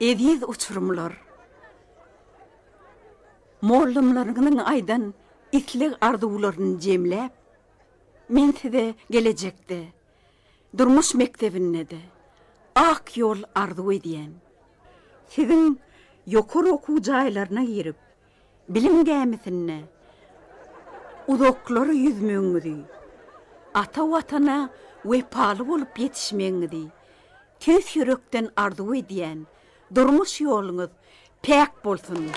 Eziz uçurymlar! Mollumlaryňyzyň aýdan isleg-arzuwlaryny jemläp, men size gelejekde, durmuş mekdebinde-de ak ýol arzuw edýän. Siziň ýokary okuw jaýlaryna girip, bilim gämisinde uzaklara ýüzmegiňizi, ata Watana wepaly bolup ýetişmegiňizi tüýs ýürekden arzuw edýän. Durmuş ýoluňyz päk bolsun!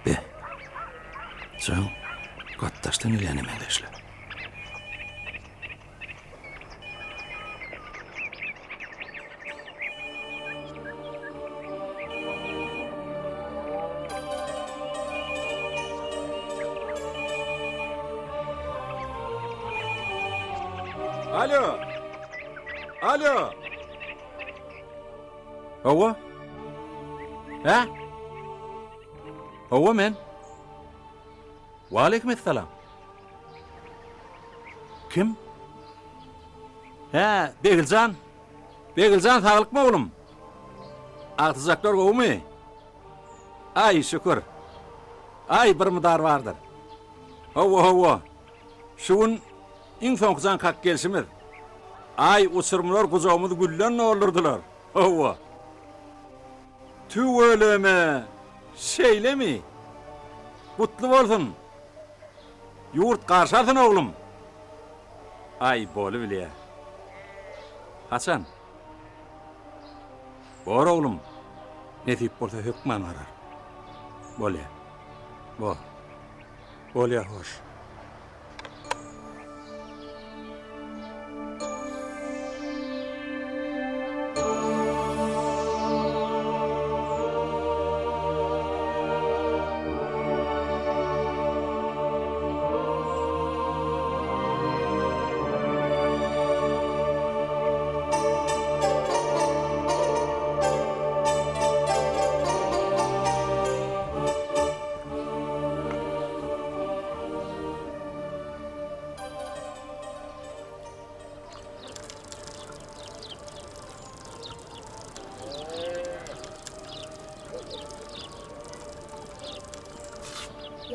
Be, jaň gatdaşdan gelýäne meňzeşle. Alo. Alo. Hawa. Hä? Hawa men. Waleýkim essalam. Kim? Hä, Begiljan. Begiljan saglykmy oglum? Agtyjaklar gowumy? Aý, şükür. Aý, bir mydar bardyr. Hawa, hawa. Şu gün iň soňky jaň kakyp gelşimiz. Aý, uçurymlar gujagymyzy gülden doldurdylar. Hawa. Tüweleme! Şeýlemi? Gutly bolsun! Ýurt garşy alsyn, oglum! Aý, bolubilýä. Haçan? Bor, oglum. Nesip bolsa hökman barar. Bolýa. Bor. Bolýa, hoş.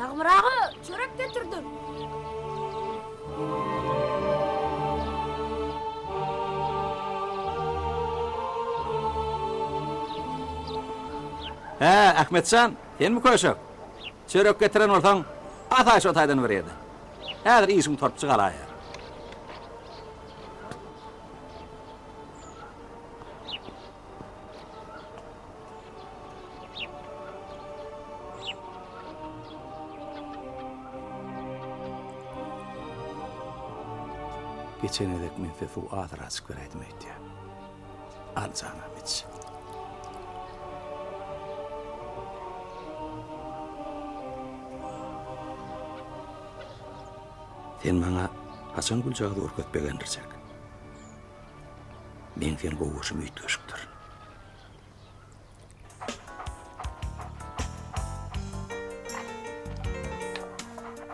Ýagmyr aga, çörek getirdim. Hä, Ahmetjan, senmi köşek? Çörek getiren bolsaň, asaý şo taýdan bir ýerden. Häzir işiň torpçy galaýar. Geçen gezek men size suw azraçyk beräýdim öýtýän. Al janam iç. Sen maňa haçan güljagazy görkezip begendirjek? Meň seni gowy görşüm üýtgeşikdir.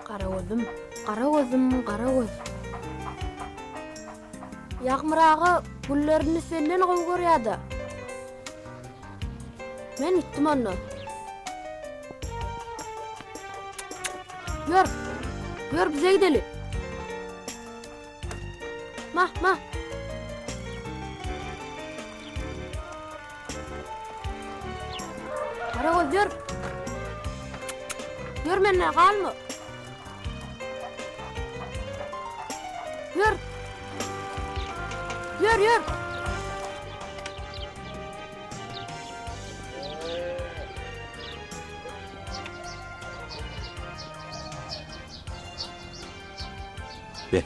Garagözüm, garagözüm, garagöz. Ýagmyr aga güllerini senden gowy görýär-dä. Men gitdim onda. Ýör, ýör bize gideli. Ma, ma. Garagöz ýör. Ýör menden galma. Ýör, ýör. Be,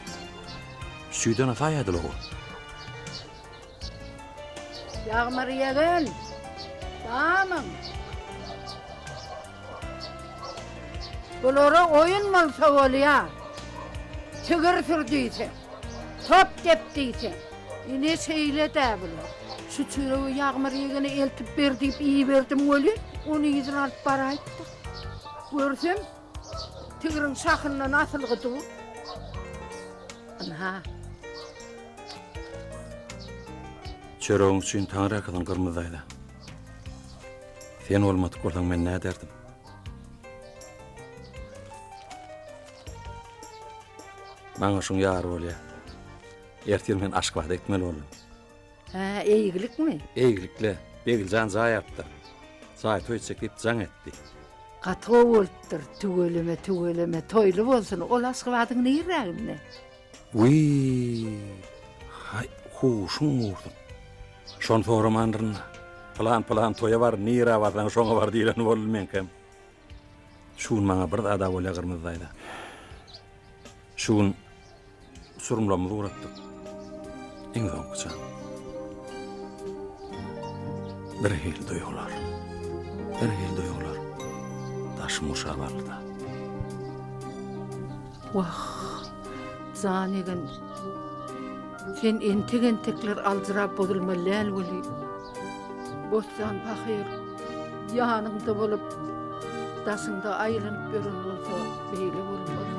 süýden asaýadyl-ow. Ýagmyr ýegen, bamyň? Bulara oýun bolsa bolýa. Tigir sür diýseň, top dep diýseň. Ine şeýle-dä bular. Şu çöregi Ýagmyr ýegene eltip ber diýip iberdim welin, ony yzyna alyp baraýypdyr. Görsem, tigiriň şahyndan asylgy dur. Ynha. Çöregiň üçin taňryýalkasyn Gyrmyzy daýza. Sen bolmadyk bolsaň men näderdim? Maňa şuň ýary bolýar. Ertir men Aşgabada gitmeli boldum. Hä, eýgilikmi? Eýgilikle. Begiljan jaý alypdyr. Jaý toý etjek diýip jaň etdi. Gaty gowy bolupdyr. Tüweleme, tüweleme. Toýly bolsun. Ol Aşgabadyň nirräginde? Wiý, haý, huşuň gursun. Şony soramandyryn-da. Pylan-pylan toýa bar, nirä barsaň şoňa bar diýleni boldy meňkem. Şu gün maňa bir zad-a bolýar Gyrmyzy daýza. Şu gün uçurymlarymyzy ugratdyk. Iň soňky jaň. Bir hili duýgular. Bir hili duýgular. Daşym gurşap aldy-da. Wah, jan egen. Sen entek-entekler aljyrap bozulmaly däl weli. Bossan pahyr ýanyňda bolup, daşyňda aýlanyp ýören bolsa, beýle bolmazdy.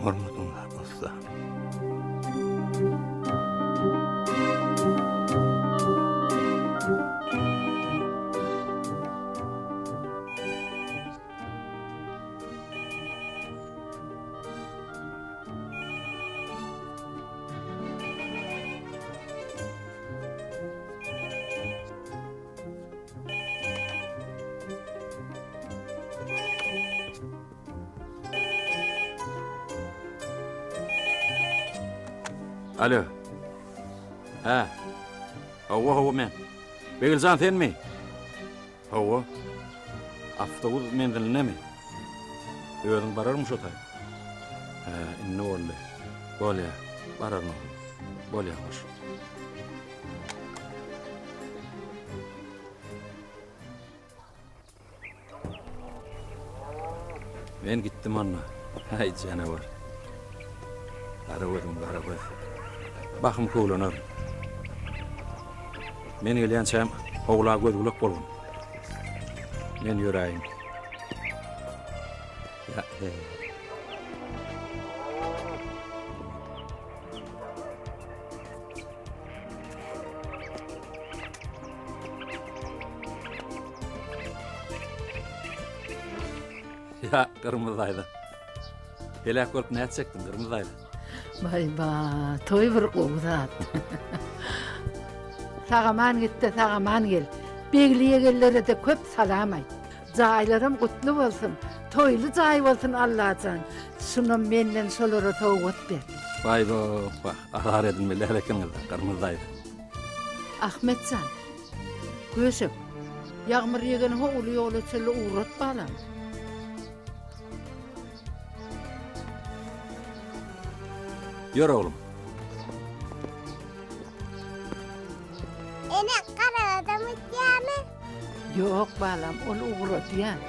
Oňarmadyň-la, ussa. Alo. Hä. Hawa, hawa men. Begiljan senmi? Hawa. Awtobus menzilindemi? Özüň bararmy şo taý? Hä, indi boldy. Bolýa, bararyn oglum. Bolýa, hoş. Men gitdim onda. Häý, janawar. Gara gözüň gara göz. Bahym köwlener. Men gelýänçäm howla göz-gulak bolgun. Men ýöräýin. Ýa, he. Ýa, Gyrmyzy daýza. Heläk bolup nätjekdiň, Gyrmyzy daýza? Baý-ba, toý bir gowy zat. Sag-aman git-de, sag-aman gel. Begli ýegenlere-de köp salam aýt. Jaýlaram gutly bolsun, toýly jaý bolsun Allajan. Şunam menden şolara sowgat ber. Baý-bo, wah, azar edinmeli däl ekeniňiz-dä, Gyrmyzy daýza. Ahmet jan, köşek, Ýagmyr ýegeni ho uly ýola çenli ugrat balam. Ýör oglum. Ene, Garagadam gitýärmi? Ýok, balam, ol ugradýar.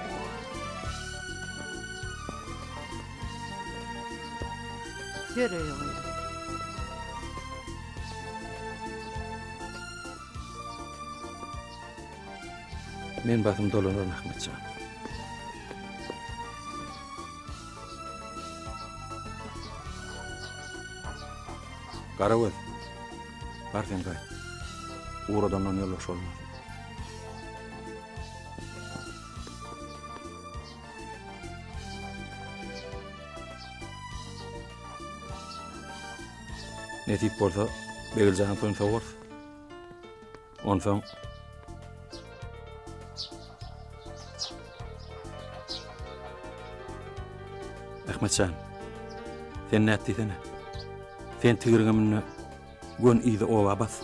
Ýör öýe gyzym. Men basym dolanaryn, Ahmet jan. Garagöz, bar sen gaýt. Ugradandan ýoldaş bolmaz. Nesip bolsa, Begiljanyň toýuny sowarys. Onsoň Ahmet jan, sen näet diýsene? Sen tigiriňe münde, gön yzy oba bas.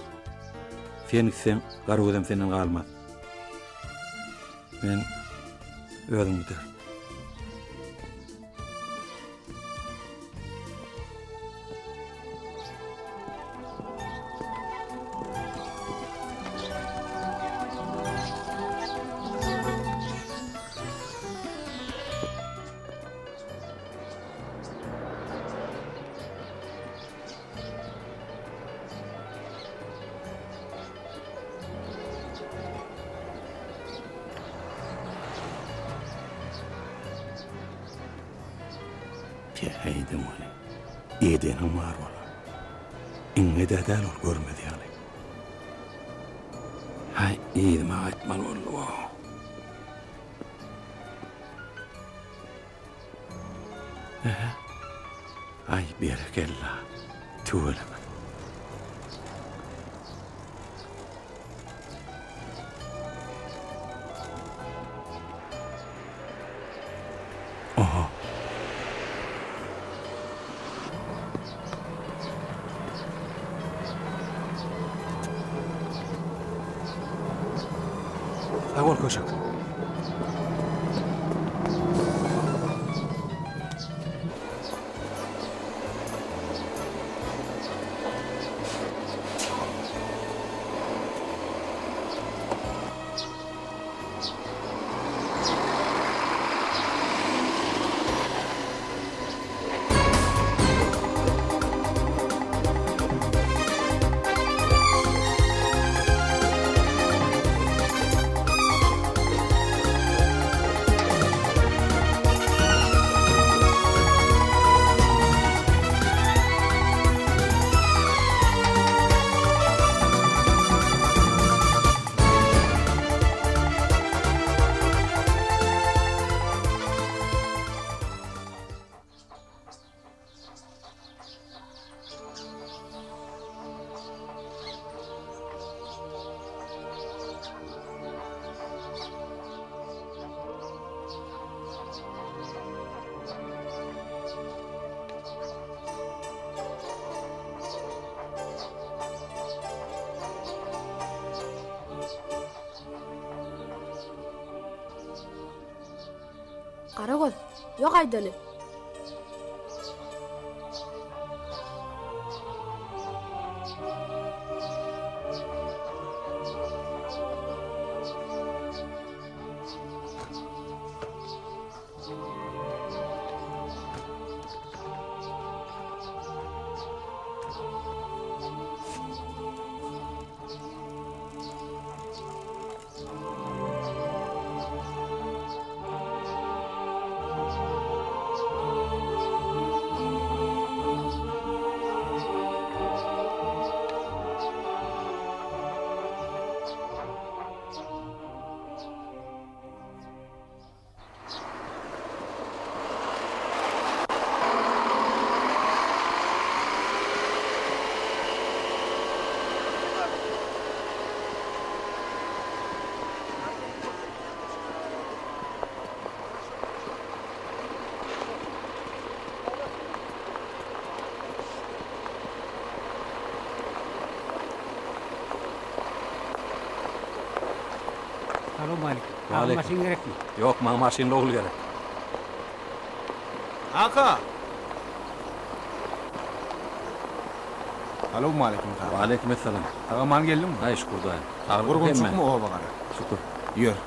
Sen gitseň, Garagözem senden galmaz. Men özüm giderin. Päheýdim ony. Edeniň bar bolar. Iňňe-dä däl ol görmez ýaly. Haý, yzyma gaýtmaly boldy-ow. Ähä. Aý, berekella. Tüweleme. Oho. Sag bol köşek. Garagöz, ýok aýdaly. Salowmaleýkim. Saňa maşyn gerekmi? Ýok, maňa maşynly ogul gerek. Kaka! Salowmaleýkim kaka. Waleýkim essalam. Sag-aman geldiňmi? Aý, şükür daýy. Saglyk Gurgunçykmy oba gara? Şükür. Ýör.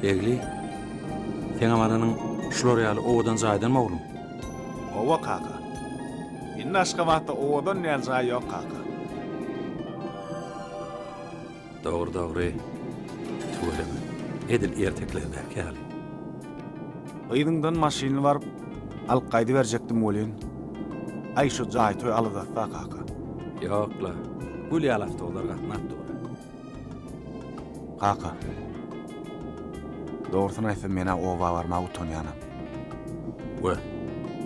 Begli, seňem alanyň şular ýaly owadan jaýdanmy oglum? Hawa kaka. Indi Aşgabatda owadan däl jaý ýok kaka. Dogry dogry. Tüweleme. Edil ertekilerdäki ýaly. Yzyňdan maşynly baryp alyp gaýdyberjekdim welin, aý şu jaý toý aladasda kaka. Ýok-la. Gül ýaly awtobuslar gatnap dur. Kaka. Dogrusyny aýtsam men-ä oba barmaga utanýanam. We,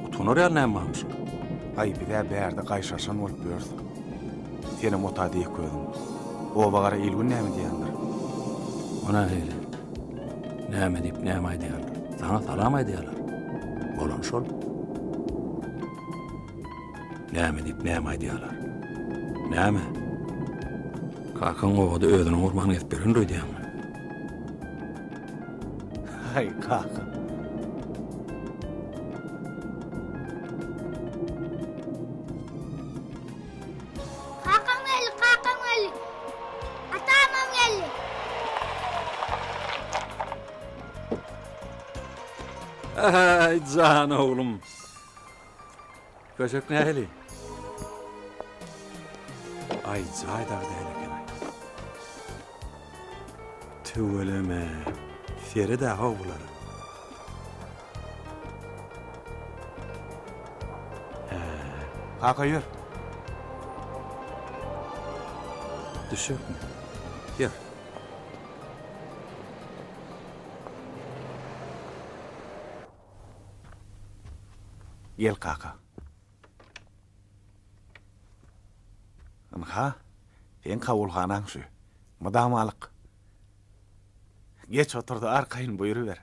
utanar ýaly näme barmyş? Aý, biz-ä bärde gaýşarşan bolup ýörüs. Senem ota diýek özüň. Oba gara il-gün näme diýendir? O nähili? Näme diýip, näme aýdýarlar? Saňa salam aýdýarlar. Bolany şol. Näme diýip, näme aýdýarlar? Näme? Kakaň obada özüniň gurban gezip ýörendir öýdýäňmi? Haý, kaka. Kakam geldi, kakam geldi. Atamam geldi. Aý, jan oglum. Köşek nähili? Aý, jaý dagy däl eken-aý. Tüweleme. Sered-ä how bulara. Hä. Kaka ýör. Düşekmi? Ýör. Gel kaka. Ynha, seň kabulhanaň şu. Mydamalyk. Geç otur-da arkaýyn buýruber.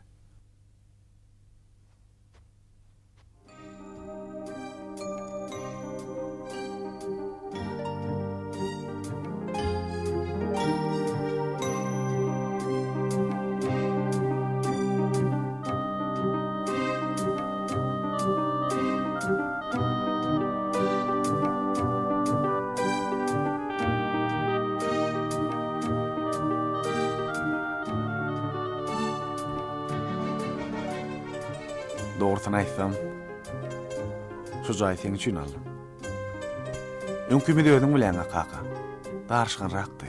Dogrusyny aýtsam, şu jaýy seň üçin aldym. Öňkimiz özüň bileňä kaka, daryşganrakdy.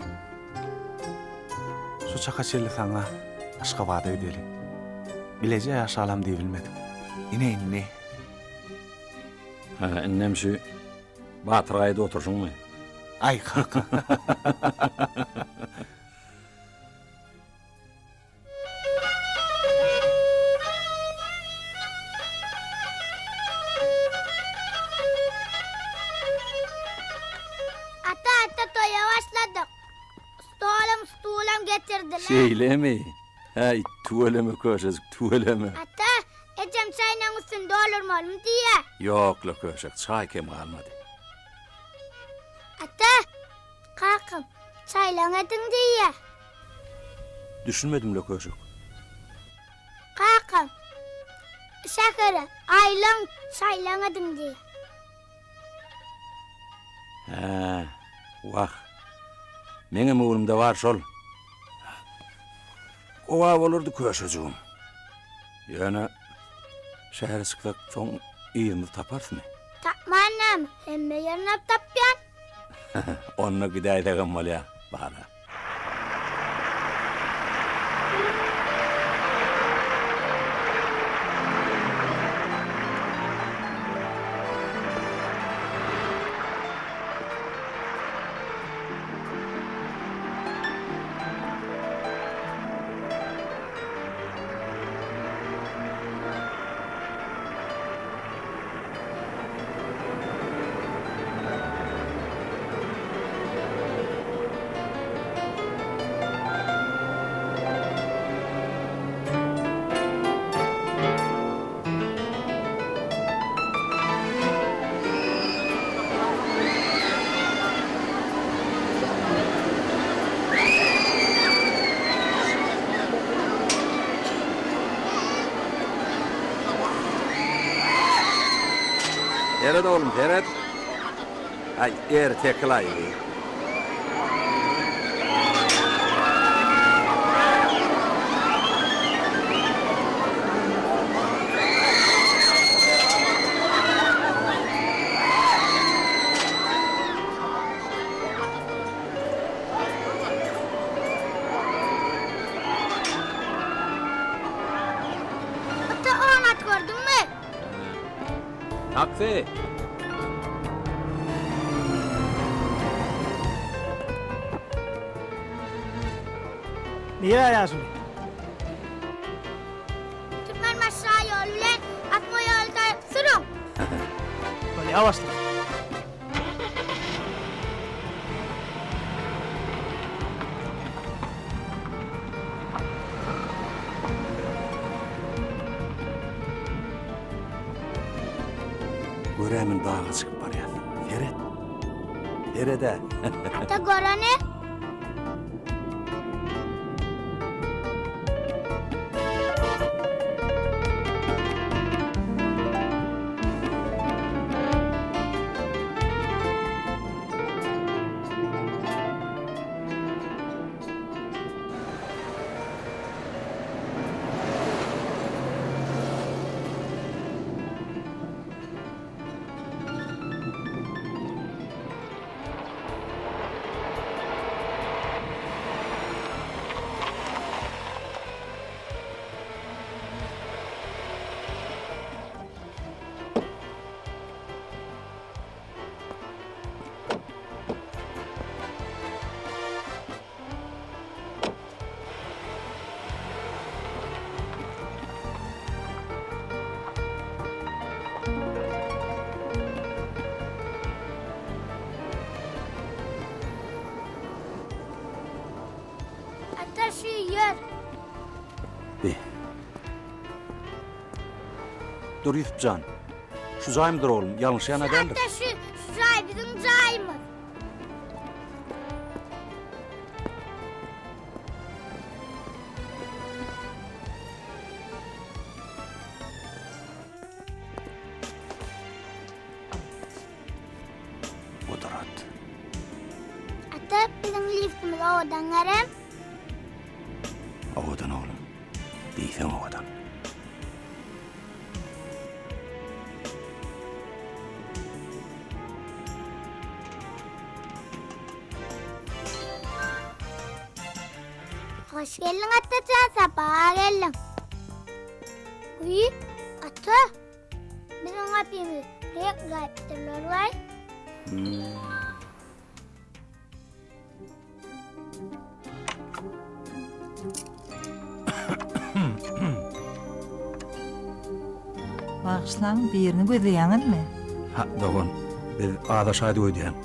Şu çaka çenli saňa Aşgabada gideli. Bileje ýaşalam diýibilmedik. Ine indi. Hä, indem şu Batyr gaýada oturşyňmy? Aý kaka. Ata ata toýa başladyk. Stolam stulam getirdiler. Şeýlemi? Häý, tüweleme köşejik, tüweleme. Ata, ejem çaýnaň üstüni doldurmalymy diýýä. Ýok-la köşek, çaý kem galmady. Ata, kakam, çaýlaň ediň diýýä. Düşünmedim-le köşek. Kakam, şähere aýlaň, çaýlaň ediň diýýä. Hä, wah. Meňem öwrümde bar şol. Gowa bolardy köşejigim. Ýöne şähere çyksak soň yzymyzy taparysmy? Tapman näme, hemme ýerini tapýan. Onda gidäýsegem bolýar, bala. Seret oglum, seret. Aý, ertekilaý bi. Ata onat gördüňmi? Taksi! Nirä ýaşuly? Türkmenbaşy şaýoly bilen asma ýoly taýyp sürüň. Bolýa başlyk. Görämin daga çykyp barýas. Seret. Seret-ä. Ata göreni. Ata şu ýer. Bi. Dur Ýusup jan. Şu jaýmydyr oglum, ýalňyşýan-a däldir. Ata şu, şu jaý biziň jaýymyz. Gudrat. Ata biziň liftimiz owadan gerem. Owadan oglum. Diýseň owadan. Hoş geldiň Atajan, sapa geldiň. Uý, ata. Biziň gapymyz pek gaýypdyrlar waý. Bagyşlaň, birini gözleýäňizmi? Ha, dogan, biz azaşaýdyk öýdýän.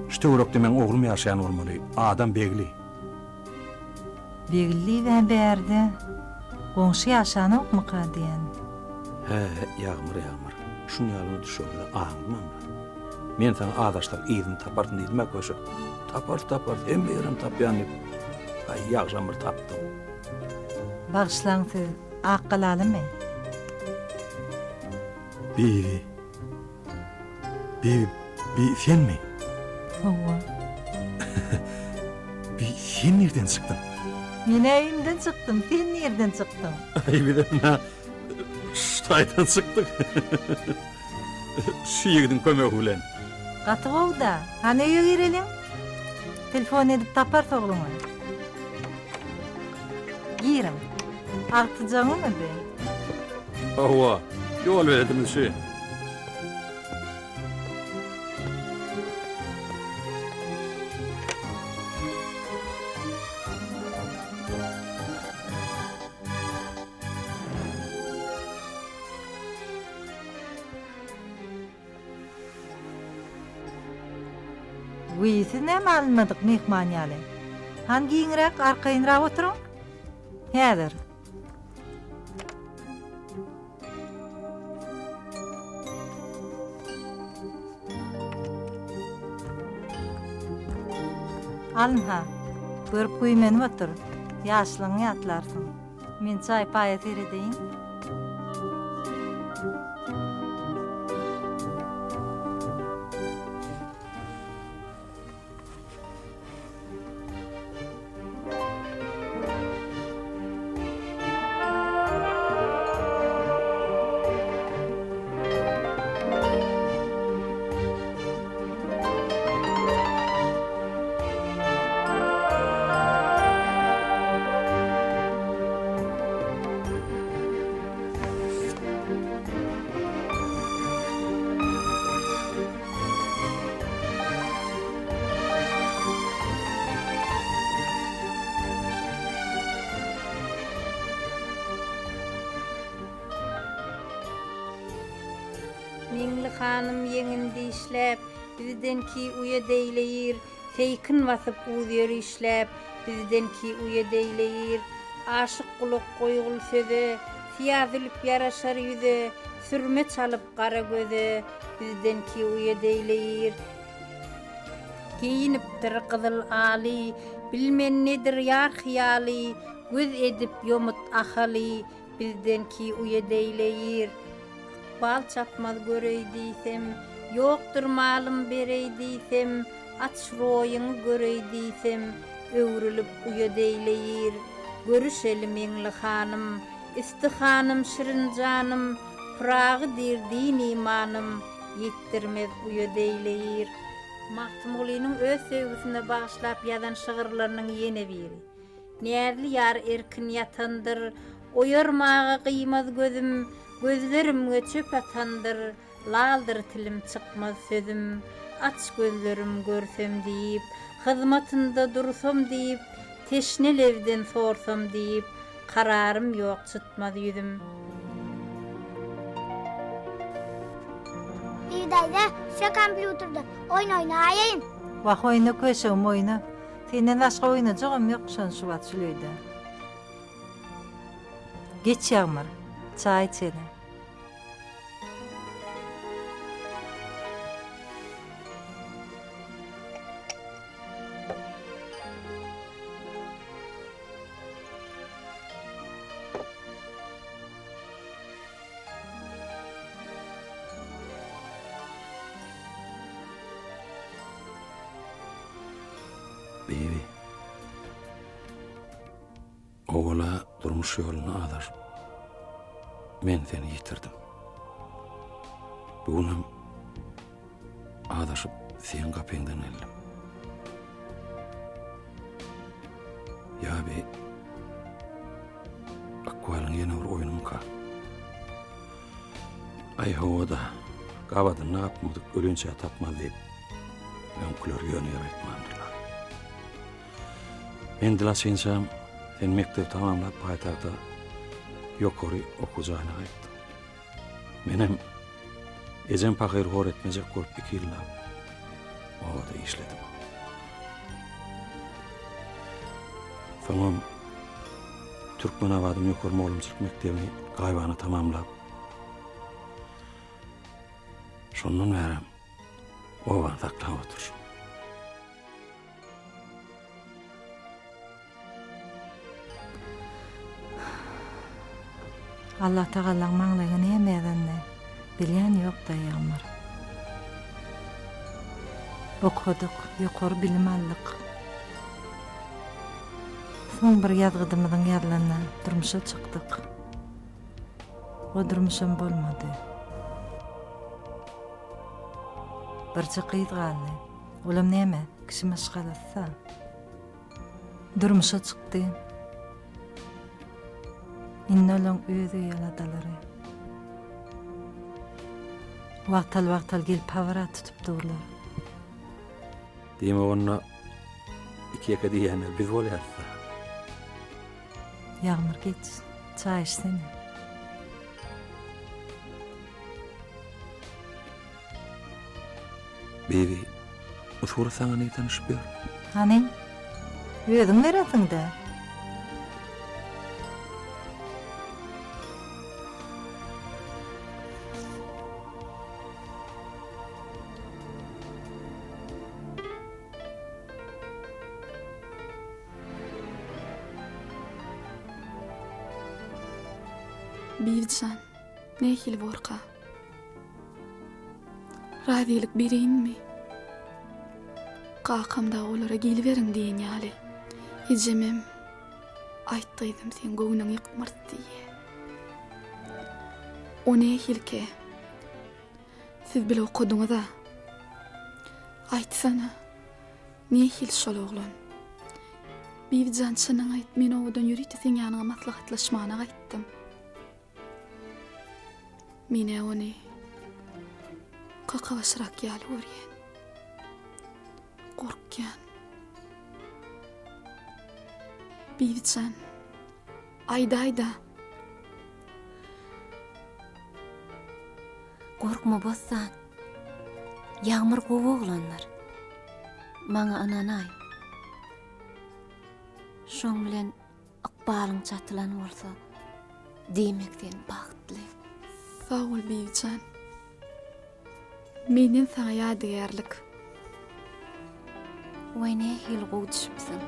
Şu töwerekde meň oglum ýaşaýan bolmaly, adam Begli. Begli diýibä bärde goňşy ýaşanokmyka diýen. Hä, Ýagmyr, Ýagmyr, şuň ýalyňa düşegiňde aňdymam-la. Men saňa azaşsak yzyny taparsyň diýdim-ä köşek. Taparys, taparys, hemme ýerem tapýan diýip. Aý, ýagşam bir tapdyň. Bagyşlaň siz Akgalalymy? Bibi. Bibi, bi senmi? Hawa. Bi sen nirden çykdyň? Men-ä öýümden çykdym, sen nirden çykdyň? Aý, bizem ynha şu taýdan çykdyk. Şu ýigidiň kömegi bilen. Gaty gowy-da. Hany öýe gireliň. Telefon edip taparys ogluňy. Giriň. Agtyjagyňmy bi? Hawa, ýol beredimiz şu. Wiý, siz näme alynmadyk myhman ýaly? Hany giňräk, arkaýynrak oturyň. Häzir. Alynha, görüp güýmenip otur. Ýaşlygyňy ýatlarsyň. Men çaý-paýa seredeýin. Meňli hanym ýeňin dişläp, Bizden ki uýat eýleýir. Seýkin basyp uz ýörişläp, Bizden ki uýat eýleýir. Aşyk gulak goýgul söze, Syýa zülp ýaraşar ýüze, Sürme çalyp gara göze, Bizden ki uýat eýleýir. Geýinipdir gyzyl aly, Bilmen nedir ýar hyýaly, Göz edip ýomut Ahaly, Bizden ki uýat eýleýir. Ykbal çapmaz göreý diýsem, Ýokdur malym bereý diýsem, Aç roýuňy göreý diýsem, Öwrülip uýat eýleýir. Görüşeli Meňli hanym, Isti hanym şirin janym, Pyragy diýr din-imanym, Ýetdirmez uýat eýleýir. Magtymgulynyň öz söýgüsine bagyşlap ýazan şygyrlarynyň ýene biri. Näzli ýar erkin ýatandyr, Oýarmaga gyýmaz gözüm, Gözlerimge çöp atandyr, Laldyr tilim çykmaz sözüm. Aç gözlerim görsem diýip, Hyzmatynda dursam diýip, Teşne lebden sorsam diýip, Kararym ýok çytmaz ýüzüm. Bibi daýza, şu kompýuterde oýun oýnaýaýyn. Wah oýna köşegim oýna. Senden başga oýnajagam ýok şony şu wagt şul öýde. Geç Ýagmyr, çaý içeli. Bibi. Owala durmuş ýoluna azaşyp, men seni ýitirdim. Bu günem azaşyp seň gapyňdan geldim. Ýa bi Ykbalyň ýene bir oýnumyka? Aý hawa-da, gabadynda gapmadyk ölünçä tapmaz diýip, öňküler ýöne ýere aýtmandyrlar. Men dil açynçam, sen mekdebi tamamlap paýtagta ýokary okuw jaýyna gaýtdyň. Menem ejem pahyry hor etmejek bolup iki ýyllap obada işledim. Soňam Türkmenabadyň ýokary mugallymçylyk mekdebini gaýybana tamamlap, şondan bärem obany saklap oturyşym. Allatagalaň maňlaýyňa näme ýazanyny bilýän ýok-da, Ýagmyr. Okadyk, ýokary bilim aldyk. Soň bir ýazgydymyzyň ýazylanyna durmuşa çykdyk. O durmuşam bolmady. Birje gyz galdy. Olam näme, kişi maşgalasy-da. Durmuşa çykdy. Indi olaň öz öý aladalary. Wagtal-wagtal gelip habar-a tutup durlar. Diýmek onda iki-ýeke diýýänler biz bolýarys-da. Ýagmyr geç, çaý içsene. Bibi, bu surat saňa nirden düşüp ýör? Hany, özüň berensiň-dä. Bibijan, nähili borka? Razylyk bereýinmi? Kakam dagy olara geliberiň diýen ýaly. Ejemem, Aýt gyzym, seň göwnüňi ýykmarys diýýä. O nähilikä? Siz bile okadyňyz-a. Aýtsana, nähili şol oglan? Bibijan, çynyňy aýt, men obadan ýörite seň ýanyňa maslahatlaşmana gaýtdym. Men-ä ony kakabaşyrak ýaly görýän. Gorkýan. Bibijan, aýdaý-da. Gorkma Bossan. Ýagmyr gowy oglandyr. Maňa ynanaý. Şoň bilen ykbalyň çatylan bolsa, diýmek sen bagtly. Sag bol Bibijan. Menden saňa ýadygärlik. Waý nähili gowy düşüpsiň.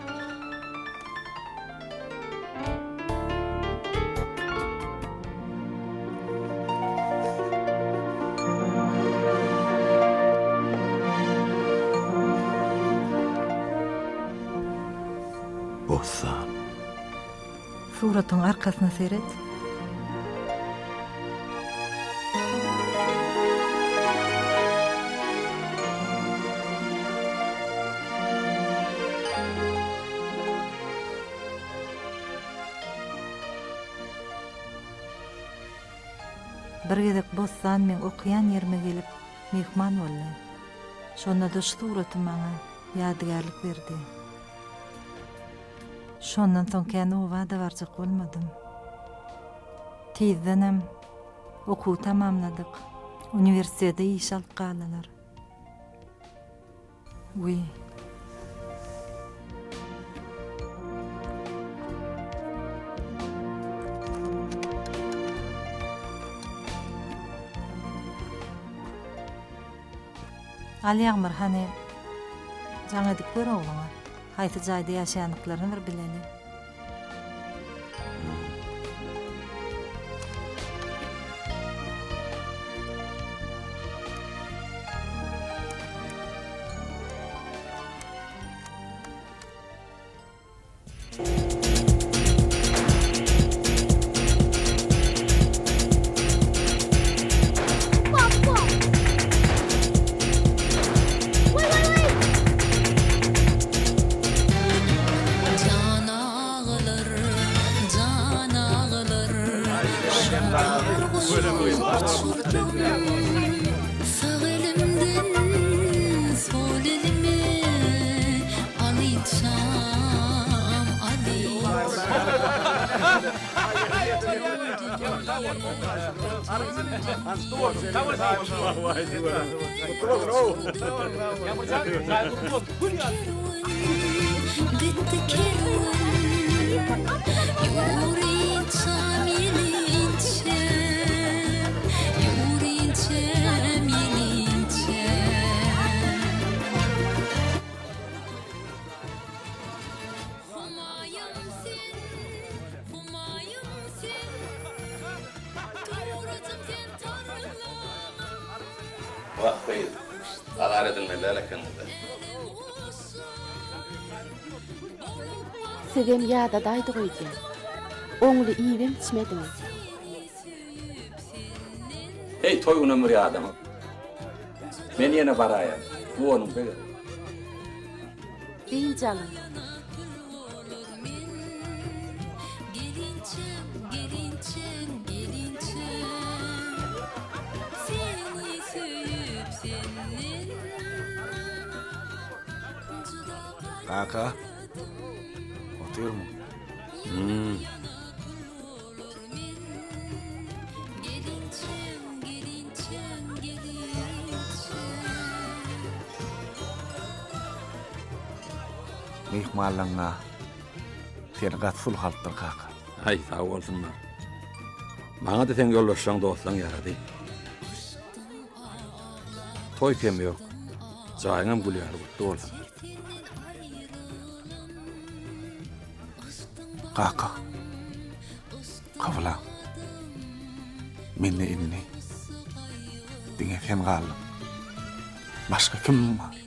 Bossan. Suratyň arkasyna seret. Bir gezek Bossan meň okaýan ýerime gelip, myhman boldy. Şonda-da şu suraty maňa ýadygärlik berdi. Şondan soň kän oba-da barjak bolmadym. Tizdenem okuwy tamamladyk. Uniwersitete işe alyp galdylar. Wiý. Al Ýagmyr hany jaň edip gör ogluňa. Haýsy jaýda ýaşaýandyklaryny bir bileli. Wah gyz, azar edilmeli däl ekeniňiz-dä. Sizem ýadadaýdyk öýdýän. Oňly iýibem içmediňiz. Heý, toý günem bir ýadamok. Men ýene baraýan. Guwanyň beger. Dynç alyň. Kaka, otyrmyň? Hmm. Myhmanlaňňa seni gaty sulh alypdyr kaka. Aý, sag bolsunlar. Maňa-da seň ýoldaşlaň, dostlaň ýarady. Toý kemi ýok. Jaýyňam gül ýaly gutly bolsun. Kaka, kyblam, mende indi diňe sen galdyň. Başga kimim bar?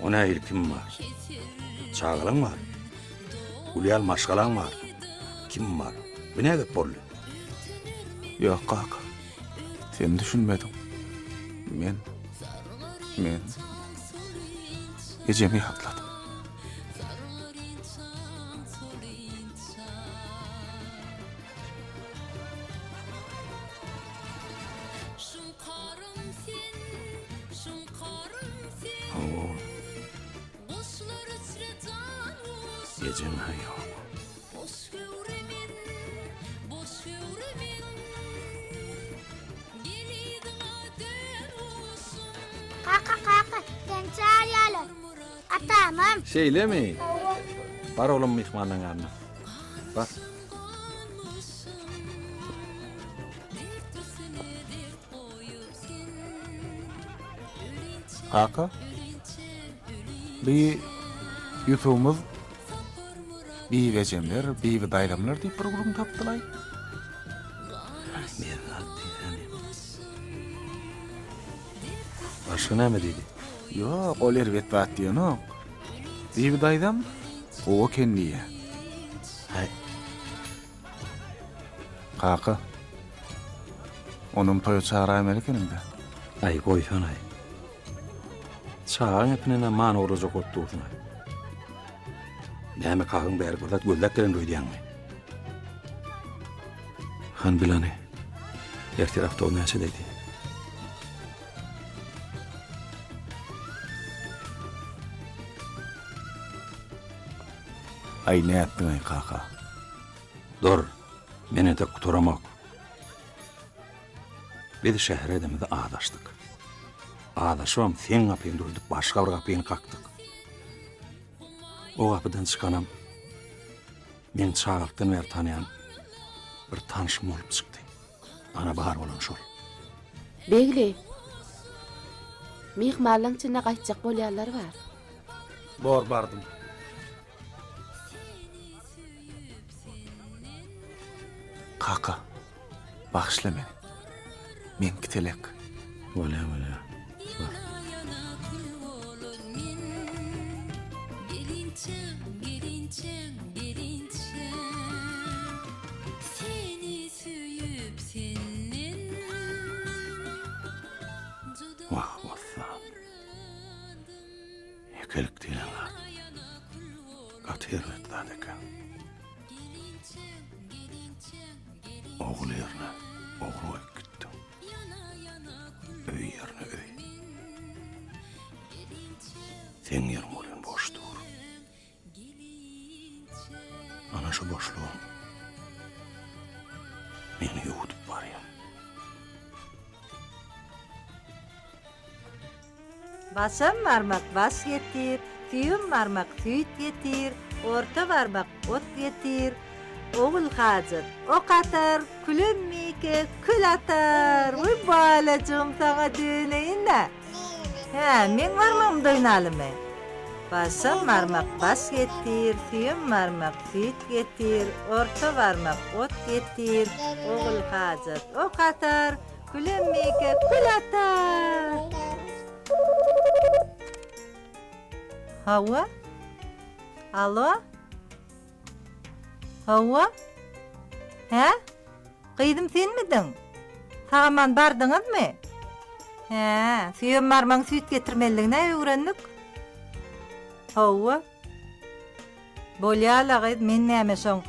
O nähili kim bar? Çagalaň bar. Gül ýaly maşgalaň bar. Kim bar? Bu nä gep boldy? Ýok, kaka. Sen düşünmediň. Men, men ejemi ýatladym. Hawa. Ejeň-hä ýok. Meni çagyrýarlar. Atamam. Şeýlemi? Bar oglum myhmanlaň ýanyna. Bar. Kaka, bi Ýusubymyz Bibi ejemler, Bibi daýzamlar diýip bir gürrüň tapdylaý. Başga näme diýdi? Ýok, ol erbet zat diýenok. Bibi daýzam gowy eken diýýä. Häý. Kaka, onam toýa çagyraýmaly ekeniň-dä. Aý, goýsana-aý. Çagaň gepine many ogurlajak bolup dursuň-aý. Näme kakaň bäri bir zat gözläp gelendir öýdýäňmi? Han bilany. Ertir awtobus näçedeydi? Aý nätdiň-aý kaka? Dur, men entek gutaramok. Biz şähere edemizde azaşdyk. Azaşybam seň gapyňy dördüp başga bir gapyny kakdyk. O gapydan çykanam meň çagalykdan bäri tanýan bir tanşym bolup çykdy. Ana bar bolan şol. Begli, myhmanlaň içinde gaýtjak bolýanlar bar. Bor bardym. Kaka, bagyşla meni. Meňki telek. Bolýa, bolýa. Bar. Wah, Bossan. Ýekelik diýlen zat gaty erbet zat eken. Ogul ýerine ogul goýup gitdiň. Öý ýerine öý. Seň ýeriň welin boş dur. Ana şu boşlugam meni ýuwudyp barýar. Başam barmak baş getir, süýem barmak süýt getir, orta barmak ot getir, Ogul hajat ok atar, külen mike kül atar. Wiý balajygym saňa döneýin-dä. Hä, meň barmagym doýnalymy? Başam barmak baş getir, süýem barmak süýt getir, orta barmak ot getir, Ogul hajat ok atar, Külen meke kül atar. Hawa? Alo? Hawa? Hä? Gyzym senmidiň? Sag-aman bardyňyzmy? Hä, süýem barmagyň süýt getirmelidigini-ä öwrendik. Hawa. Bolýa-la gyz, men näme şoň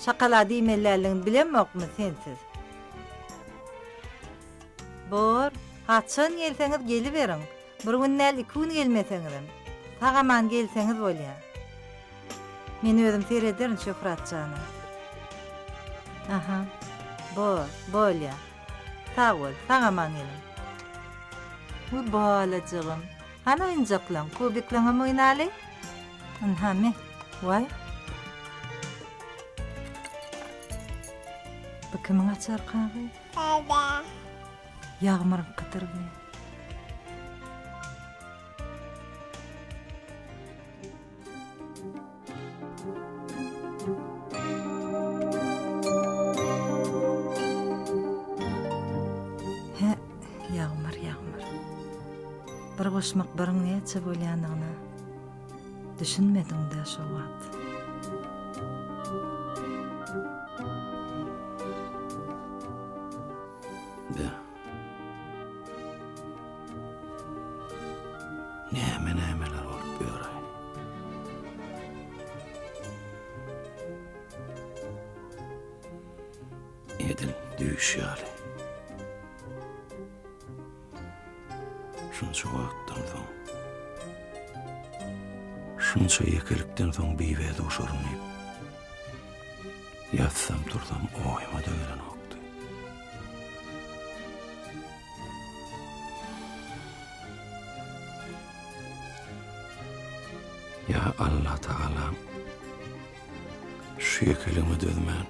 şokolad iýmeli däldigini bilemokmy sensiz? Bor, haçan gelseňiz geliberiň. Bir gün däl, iki gün gelmeseňizem. Sag-aman gelseňiz bolýa. Men özüm serederin Şöhrat jana. Aha. Bor, bolýa. Sag bol, sag-aman geliň. Wi balajygym. Hany oýunjaklaň, kubiklaňam oýnaly. Ynha me. Waý. Bu kimiň açarka gyz? Ýagmyryňkydyr bu. Hä, Ýagmyr, Ýagmyr. Bir goşmak biriň näçe bolýanyna düşünmediň-dä şo wagt. Be. Näme-nämeler bolup ýör-aý. Edil düýş ýaly. Şunça wagtdan soň, şunça ýekelikden soň Bibä duşaryn diýip, ýatsam-tursam oýuma-da gelenokdy. Ýa Allatagalam, şu ýekeligime dözmän,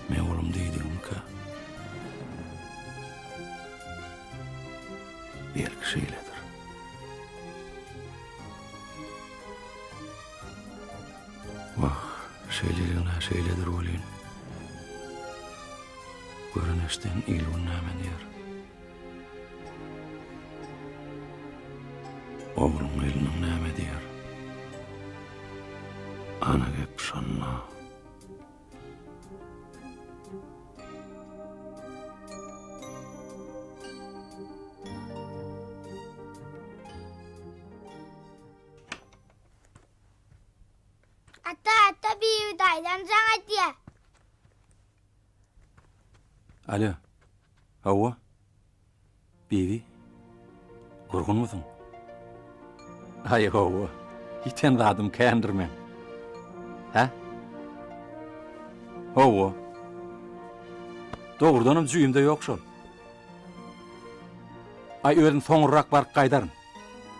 meň oglum diýdigimkä? Belki şeýledir. Wah, şeýleligine şeýledir welin, gören-eşden il-gün näme diýer? Ogluň gelniň näme diýer? Ana gep şonda. Ata, ata Bibi daýzam jaň edýär. Alo. Hawa. Bibi. Gurgunmysyň? Aý, hawa. Ýiten zadym kändir meň. Hä? Hawa. Dogrudanam jübimde ýok şol. Aý, özüm soňurrak baryp gaýdaryn.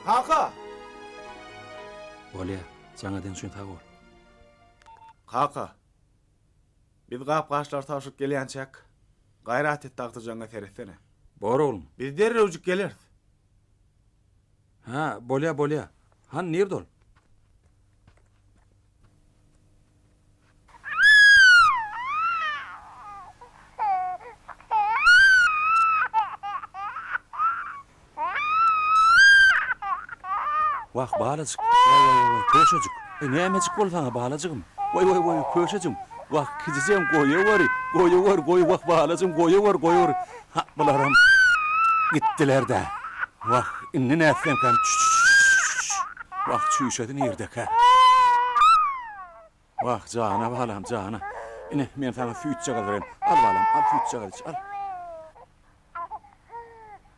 Kaka! Bolýa, jaň eden üçin sag bol. Kaka, biz gap-gaçlary tabşyryp gelýänçäk, gaýrat et agtyjagyňa seretsene. Bor oglum. Biz derrewjik geleris. Hä, bolýa, bolýa. Hany, nirde ol? Wah, balajyk. Waý, waý, waý, waý, köşejik. Eý, nämejik boldy saňa, balajygym? Waý, waý, waý, köşejigim. Wah, kiçijegim, goýaweri, goýawer, goý, wah, balajygym, goýawer, goýawer. Ha, bularam gitdiler-dä. Wah, indi nätsemkäm, çü-çü-çü-çü-çü-çü. Wah, çüýşesi nirdekä? Wah, jana balam, jana. Ine, men saňa süýtjagaz bereýin. Al, balam, al süýtjagaz iç, al.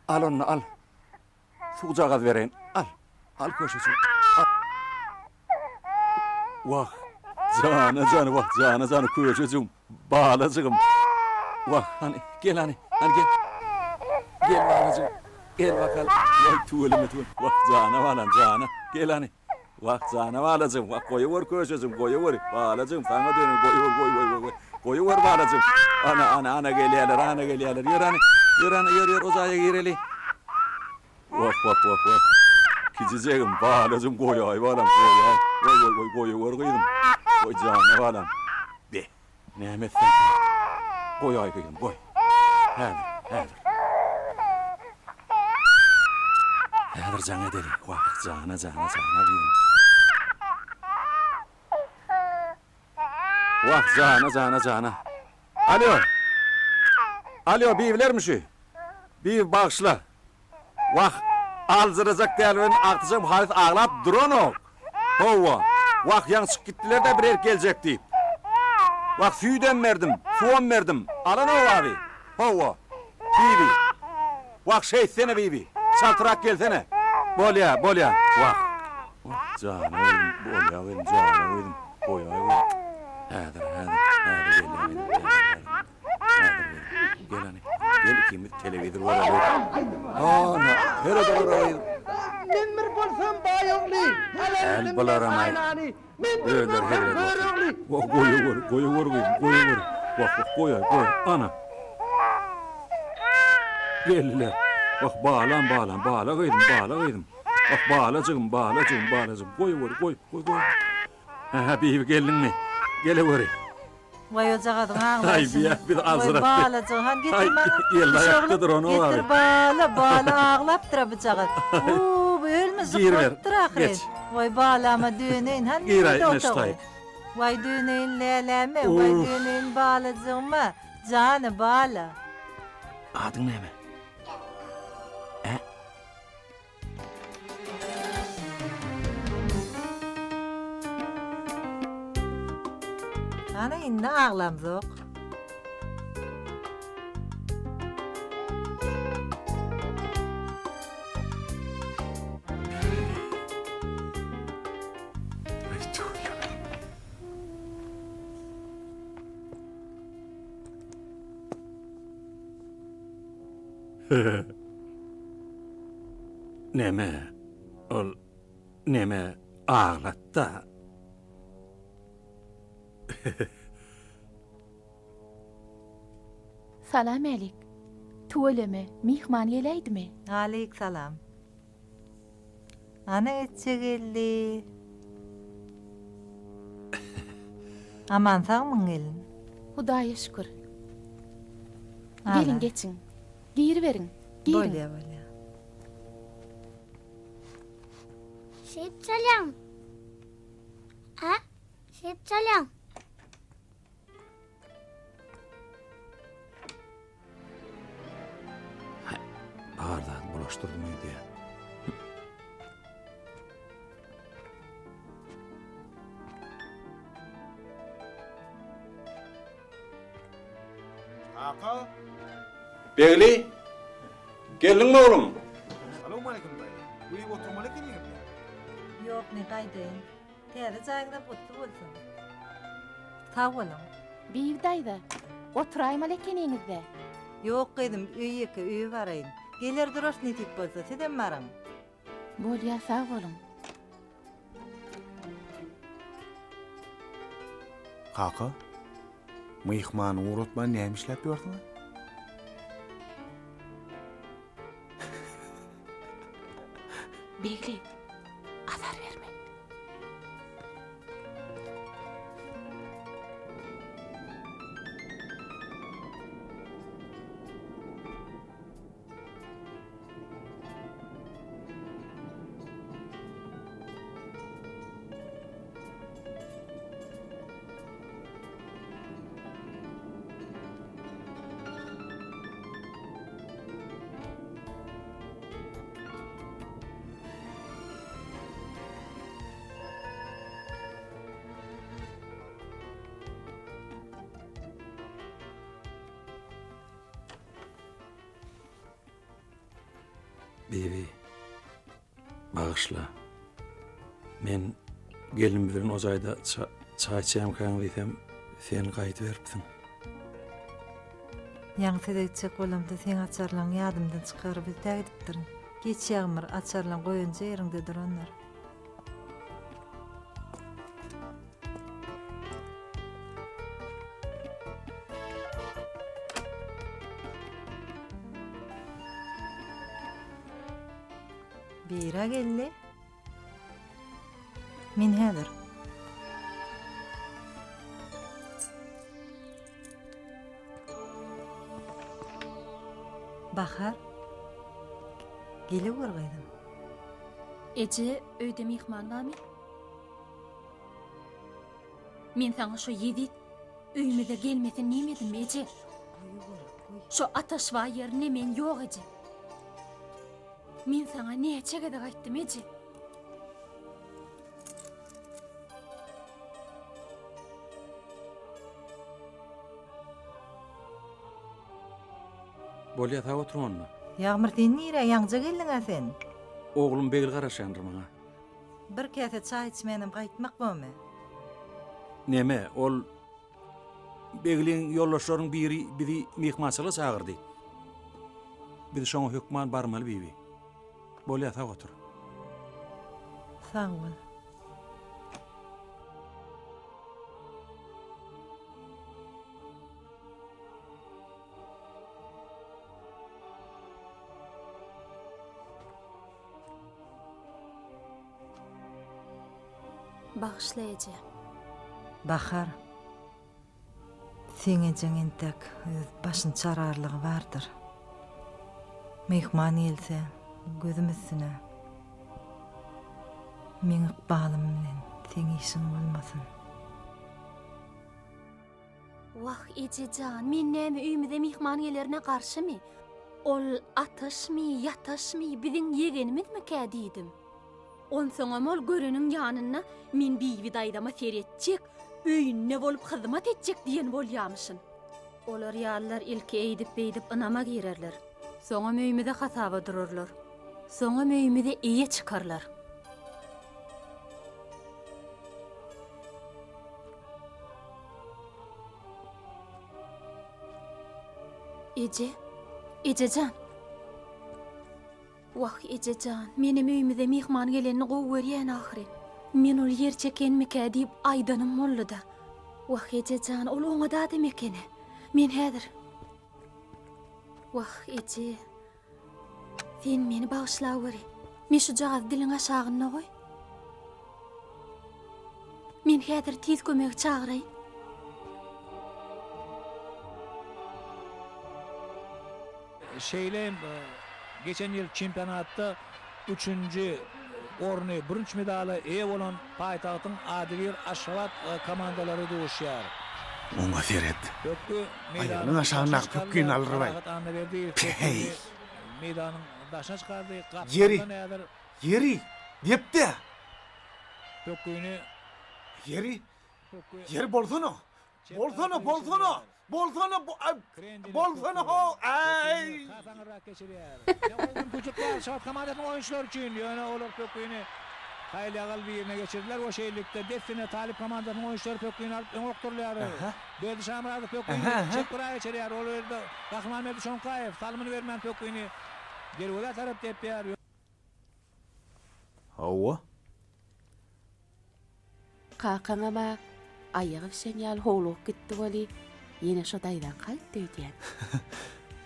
Al onda, al. Suwjagaz bereýin. Al. Al köşeşim. Al. Wah, jana jana, wah, jana jana köşejigim, balajygym. Wah, hany, gel hany, hany gel. Gel balajygym, gel bakalym. Waý, tüweleme, tüweleme. Wah, jana balam, jana. Gel hany. Wah, jana balajygym, wah, goýawer köşejigim, goýawer. Balajygym, saňa döneýin, goýawer, goý, goý, goý, goý. Goýawer balajygym. Ana, ana, ana gelýärler, ana gelýärler. Ýör hany, ýör hany, ýör, ýör, o jaýa gireli. Wah, wah, wah, wah. Kiçijegim, balajygym, goýaý balam, goýaý. Goý, goý, goý, goýawer gyzym. Goý, jana balam. Be, näme etsemkäm? Goýaý gyzym, goý. Häzir, häzir. Häzir jaň edeli. Wah, jana, jana, jana gyzym. Wah, jana, jana, jana. Alýo. Alýo, Bibilermi şu? Bibi, bagyşla. Wah, aljyrajak däl welin agtyjagym halys aglap duranok. Hawa. Wah, ýaňy çykyp gitdiler-dä bir erk geljek diýip. Wah, süýdem berdim, suwam berdim. Alanok abi. Hawa. Bibi. Wah, şeýtsene Bibi. Çaltrak gelsene. Bolýa, bolýa. Wah. Wah, jana gyzym, bolýa gyzym, jana gyzym. Goýaý gyzym. Häzir, häzir, häzir gelýän gyzym, häzir, häzir. Häzir gyzym. Gel hany. Gel ikimiz telewizor göreli. Ana, seret olara gyzym. Men bir bolsam baý ogly, Äl bularam-aý. Özleri hezil edip otyr. Wah, goýaweri, goýaweri gyzym, goýaweri. Wah, wah, goýaý, goý, ana. Geldiler. Wah, balam, balam, bala gyzym, bala gyzym. Wah, balajygym, balajygym, balajygym. Goýaweri, goý, goý, goý. Hä, Bibi, geldiňmi? Geleweri. Waý ojagazyň aglaýşyny. Aý, biýa, biz Waý aljyratdy. balajygy, hany getir Aý, maňa. ýelde Iş aýakda oglum, duran o getir abi. bala, bala aglapdyr-a bujagaz. Uuu, bu ölmejik Gir ber, bolupdyr ahyry. geç. Waý balama döneýin, hany Gir aý, nirede ine şu otagy? taýyk. Waý döneýin läläme, waý Uff. döneýin balajygyma, jany bala. Adyň näme? Ä? Ana indi aglamzok. Neme, ol. Neme aglatda. Salam älik. Tüweleme, myhman geläýdimi? Aleýk salam. Ana etjek geldi. Aman sagmyň gelin? Hudaýa şükür. Geliň geçiň. Giriberiň. Giriň. Bolýa bolýa. Şeýdip çalýaň. A? Şeýdip çalýaň. Bar zat bulaşdyrdym öýdýän. Kaka. Begli, geldiňmi oglum? Salowmaleýkim daýy. Öýe oturmaly ekeniňiz-dä. Ýok, men gaýdaýyn. Täze jaýyňyzam gutly bolsun. Sag boluň. Bibi daýza, oturaýmaly ekeniňiz-dä. Ýok gyzym, öý ýeke, öýe baraýyn. Geler durarys nesip bolsa, sizem baryň. Bolýa, sag boluň. Kaka, myhmany ugratman näme işläp ýörsüň? Begli, azar berme. Bibi, bagyşla. Men gelin bilen o jaýda çaý içýämkäň diýsem, sen gaýdyberipsiň. Ýaňy size gitjek bolamda seň açarlaryňy ýadymdan çykaryp ötägidipdirin. Geç Ýagmyr, açarlaň goýanja ýeriňde durandyr. Bira geldi. Men häzir. Bahar. Gele gör gyzym. Eje, öýde myhman barmy? Men saňa şo ýezit öýümize gelmesin diýmedimmi, eje? Şo Ataşbaý ýerine men ýok, eje. Men saňa näçe gezek aýtdym, eje? Bolýa sag oturyň onda. Ýagmyr sen nirä ýaňja geldiňä sen? Oglum Begli garaşýandyr maňa. Bir käse çaý içmänem gaýtmak bormy? Neme, ol Begliň ýoldaşlarynyň biri bizi myhmançylyga çagyrdy. Biz şoňa hökman barmaly Bibi. Bolýa sag otur. Sag bol. Bagyşla eje. Bahar. Seň ejeň entek öz başyny çararlygy bardyr. Myhman gelse, gözüm üstüne. Meň ykbalym bilen seň işiň bolmasyn. Wah, eje jan, men näme öýümize myhman gelerine garşymy? Ol Ataşmy, Ýataşmy, biziň ýegenimizmikä diýdim. Onsoňam ol göreniň ýanynda men Bibi daýzama seretjek, öýünde bolup hyzmat etjek diýen bolýamyşyn. Olar ýalylar ilki eýdip-beýdip ynama girerler. Soňam öýümize hasaba durarlar. Soňam öýümize eýe çykarlar. Eje, eje jan. Wah, eje jan, menem öýümize myhman gelenini gowy görýän ahyry. Men ol ýer çekenmikä diýip aýdanym boldy-da. Wah, eje jan, ol oňat adam ekeni. Men häzir. Wah, eje. Sen meni bagyşlaweri. Men şujagazy diliň aşagynda goý. Men häzir tiz kömegi çagyraýyn. Şeýle hem geçen ýyl çempionatda üçünji orny, bürünç medala eýe bolan paýtagtyň adybir Aşgabat komandalary duşýar. Oňa seret. Pökgi Aýagynyň meýdanyň daşyna aşagyndaky çykarylýar. pökgini aldyraý. Parahat Annaberdiýew Päý! pökgini meýdanyň daşyna çykardy. Ýeri, Gapdaldan häzir. ýeri, dep-dä! Pökgini. Ýeri, Pökgi. ýeri bolsana! Çep Bolsana, tarapa bolsana! geçirýär. Bolsana, bo, aý, Krendeli bolsana pökgi. ho, Pökgini äý! has aňyrrak geçirýär. Ine gowy mümkinçilik bar Aşgabat komandasynyň oýunçylary üçin, ýöne olar pökgini haýal-ýagal birine geçirdiler we şeýlelikde dessine Talyp komandasynyň oýunçylary pökgini alyp öňe okdurylýar. Aha. Berdi Şamyradow Aha, pökgini aha. çep gyra geçirýär. Ol ýerde Gahrymanberdi Şoňkaýew salymyny bermän pökgini derwezä tarap depýär. Hawa. Kakaňam-a aýagy bişen ýaly howlugyp gitdi weli, ýene şo daýzaňka gitdi öýdýän.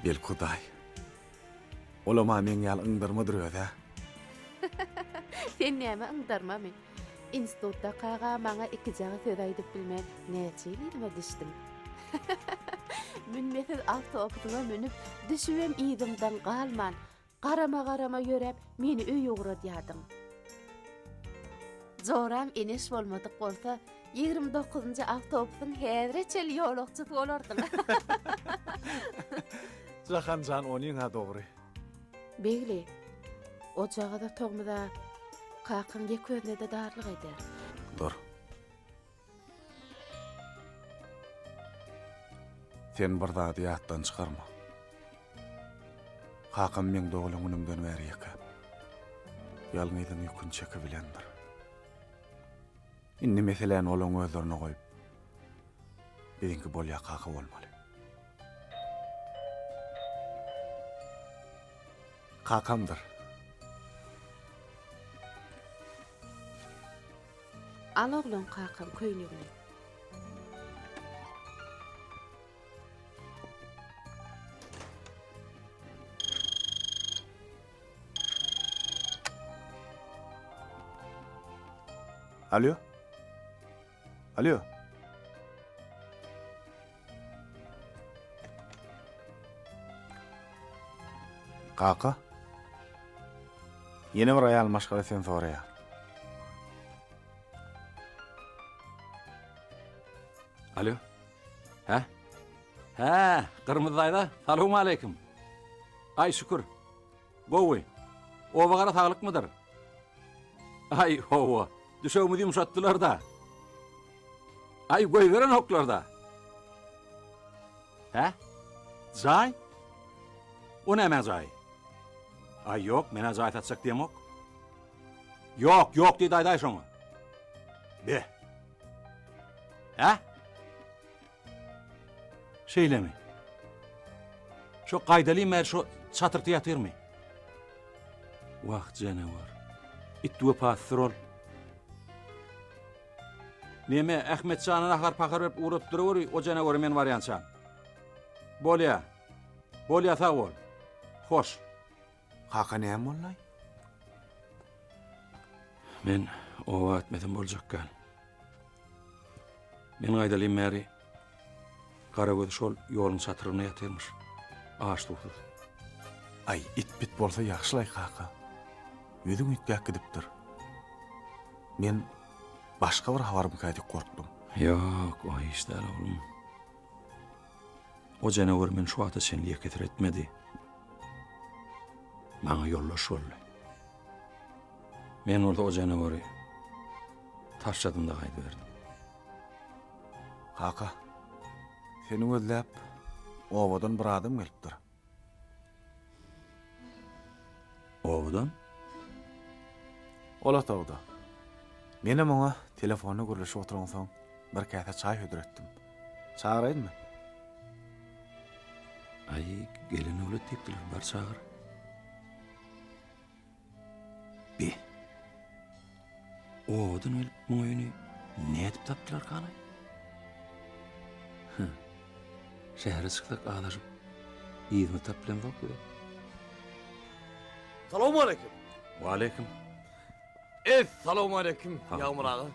Belki Hudaý. Olam-a meň ýaly yňdarmadyr öz-ä. Sen näme yňdarmamy? Institutdakaga maňa ikijagi söz aýdyp bilmän näçe ýyl yzyma düşdüň. Münmesiz awtobusyňa münüp, düşübem yzymdan galman, Garama-garama ýöräp, meni öýe ugradýardyň. Joram Eneş bolmadyk bolsa, 29 dokuzynjy awtobusyň häzire çenli ýolagçysy bolardyň. Jahan jan onyň-a dogry. Begli, ojagaz otagymyza kakaň ýeke özüne-de darlyk eder. Dur. Sen bir zady ýatdan çykarma. Kakam meň doglan günümden bäri ýeke. Ýalňyzyň ýüküni çekibilendir. Indi meseläni olaň özlerine goýup, biziňki bolýa kaka bolmaly. Kakamdyr. Al oglan kakaň köýnegini. Alýo. Alýo. Kaka. Ýene bir aýal maşgala seni soraýar. Alo. Hä? Hä, Gyrmyzy daýza, salowmaleýkim. Aý, şükür. Gowy. Oba gara saglykmydyr? Aý, hawa. Düşegimizi ýumşatdylar-da. Aý, goýberenoklar-da. Hä? Jaý? O nämäň jaýy? Aý, ýok, men-ä jaý satjak diýemok. Ýok, ýok diýdi aýdaý şoňa. Be. Hä? Şeýlemi? Şo gaýdalym bäri şo çatyrda ýatyrmy? Wah, janawar. It wepasyzdyr ol. Neme, Ahmet jana nahar-pahar berip ugradyp duraweri, o janawara men barýançam. Bolýa. Bolýa, sag bol. Hoş. Kaka näme boldy? Men oba gitmesem boljak däl. Men gaýdalym bäri Garagöz şol ýoluň çatrygynda ýatyrmyş. Aç-suwsuz. Aý, it-bit bolsa ýagşylaý kaka. Ýüzüň üýtgäp gidipdir. Men başga bir habarmyka diýip gorkdum. Ýok, o hiç däl oglum. O janawer meni şu wagta çenli ýeke seretmedi. Maňa ýoldaş boldy. Men bolsa o janawary taşladym-da gaýdyberdim. Kaka, seni gözläp obadan bir adam gelipdir. Obadan? Ol otagda. Menem oňa telefonda gürleşip oturansoň bir käse çaý hödür etdim. Çagyraýynmy? Aý, gelen öwlet diýipdiler, bar çagyr. Bi. Obadan gelip muň öýüni nädip tapdylarkanaý? Hä. Şähere çyksak azaşyp yzyny tapyp bilemzok biz. Salowmaleýkim. Waleýkim. Essalowmaleýkim, Ýagmyr aga.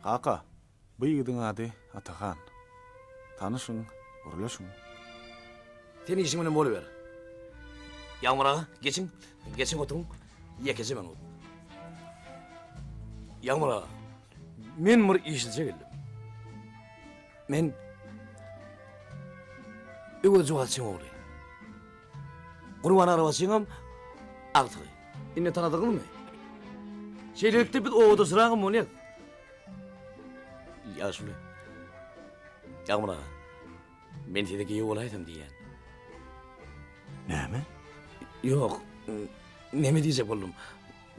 Kaka, bu ýigidiň ady Atahan. Tanyşyň, gürleşiň. Sen işiň bilen boluber. Ýagmyr aga, geçiň, geçiň oturyň. Ýekeje minut. Ýagmyr aga, men bir işlije geldim. Men Öwez juwazçyň ogly. Gurban arabaçyňam agtygy. Indi tanadyňyzmy? Şeýlelikde biz obadaşragam bolýas. Ýaşuly. Ýagmyr aga. Men size giýew bolaýsam diýýän. Näme? Ýok. Neme diýjek boldum.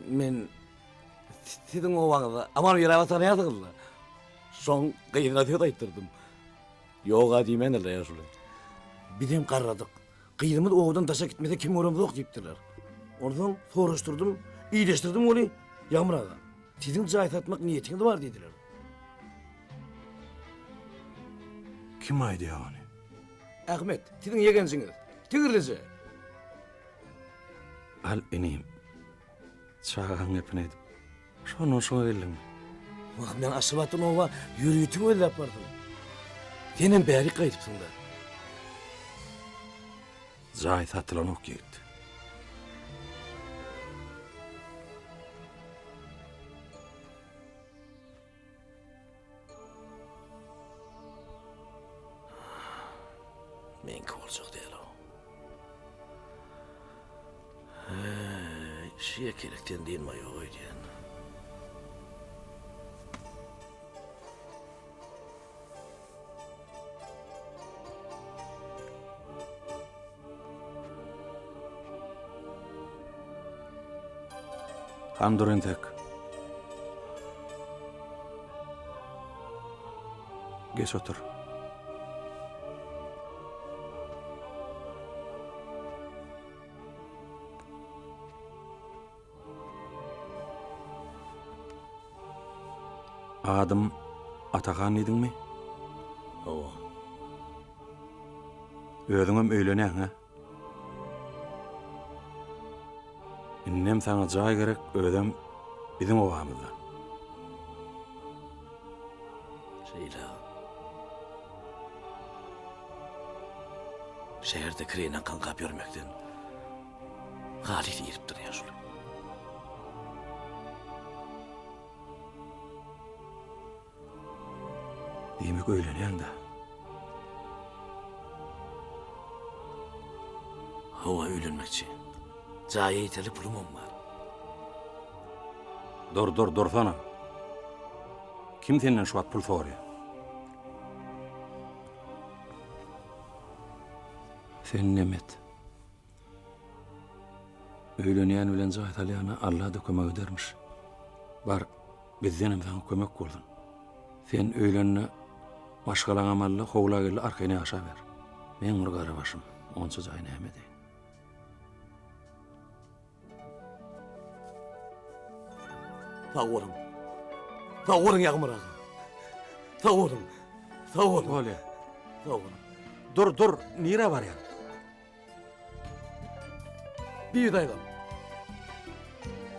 Men siziň obaňyzda Aman Birawa tanýarsyňyz-la. Şoň gyzyna söz aýtdyrdym. Ýog-a diýmändirler ýaşuly. Bizem garradyk. Gyzymyz obadan daşa gitmese kem göremzok diýipdirler. Onsoň soraşdyrdym, ideşdirdim weli, Ýagmyr aga, siziň jaý satmak niýetiňiz bar diýdiler. Kim aýdýar ony? Ahmet, siziň ýegenjiňiz. Tigirlije. Al inim. Çagaň gepini edip, şondan şoňa geldiňmi? Wah, men Aşgabatdan oba ýörite gözläp bardym. Senem bärik gaýdypsyň-da. Jaý satylanok ýigit. Meňki boljak däl-ow. Heý, şu ýekelikden dynma ýok öýdýän. Han dur entek. Geç otur. Adym Atahan diýdiňmi? Hawa. Özüňem öýlenäň-hä? Indem saňa jaý gerek, özem biziň obamyzdan. Şeýle. Şäherde kireýine kaňkap ýörmekden halys iripdir ýaşuly. Diýmek öýlenýäň-dä. Hawa, öýlenmekçi. Jaýa ýeterlik pulumam bar. Dur, dur, dursana. Kim senden şu wagt pul soraýar? Sen nemet. Öýlenýän bilen jaý salýana Alla-da kömek edermiş. Bar, bizdenem saňa kömek bolsun. Sen öýlende maşgalaňam al-da, howla gel-de arkaýyn ýaşaber. Meň bir gara başym, onça jaý näme edeýin? Sag boluň. Sag boluň Ýagmyr aga. Sag boluň. Sag boluň. Bolýar. Sag boluň. Dur, dur, nirä barýaň? Bibi daýzam.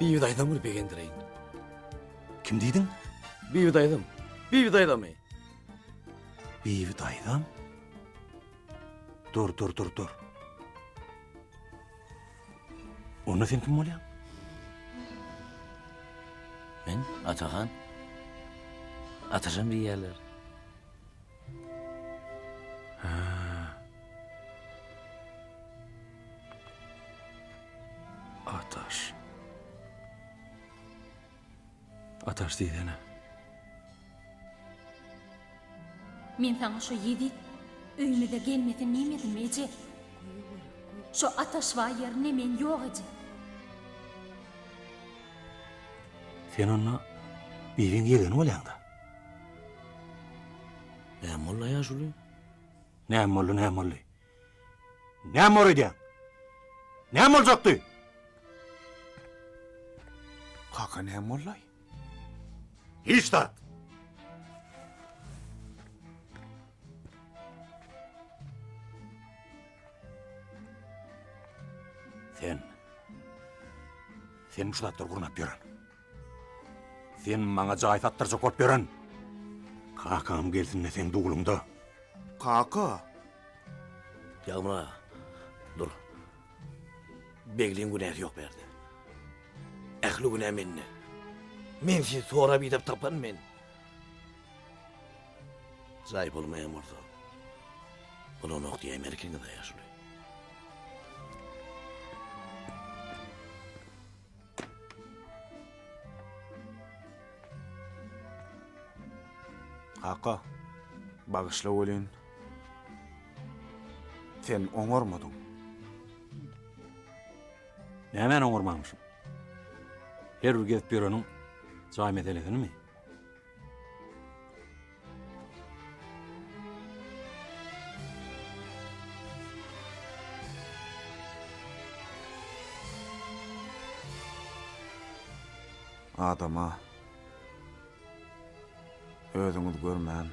Bibi daýzam bir begendireýin. Kim diýdiň? Bibi daýzam. Bibi daýzamy? Bibi daýzam? Dur, dur, dur, dur. Onda sen kim bolýaň? Men Atahan. Atajan diýýärler. Ha. Ataş. Ataş diýsene. Men saňa şo ýezit öýümize gelmesin diýmedimmi eje? Şo Ataşbaý ýerine men ýok eje. Sen onda Bibiň ýegeni bolýaňda. Näme boldy ýaşuly? Näme boldy, näme boldy? Näme bor edýäň? Näme boljakdy? Kaka näme boldy-aý? Hiç zat. Sen. Sen şu zatlary gurnap ýören. Sen maňa jaý satdyrjak bolup ýören. Kakam gelsin-de seň dugluňda. Kaka! Ýagmyr aga, dur. Begliň günäsi ýok bärde. Ähli günä mende. Men sizi sorap-idep tapan men. Jaý bolmaýan bolsa, bolanok diýäýmeli ekeniňiz-ä ýaşuly. Kaka, bagyşla welin, sen oňarmadyň. Nämäni oňarmanmyşym? Her bir gezip ýöreniň jaý meselesinimi? Adama özüňiz görmän,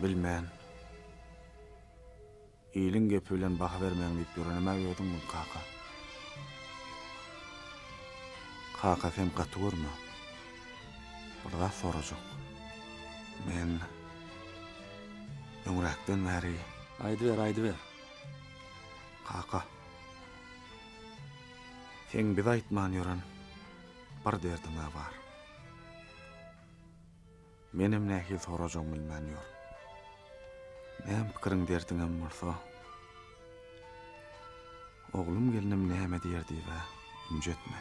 bilmän, Iliň gepi bilen baha bermäň diýip ýörenem-ä özüňmiň, kaka. Kaka, sen gaty görme. Bir zat sorajak. Men öňräkden bäri. Aýdyber, aýdyber. Kaka, seň bize aýtman ýören bir derdiň-ä bar. Menem nähili sorajagymy bilmän ýörün. Näme pikiriň derdiňem bolsa, oglum gelnim näme diýer diýib-ä ünji etme.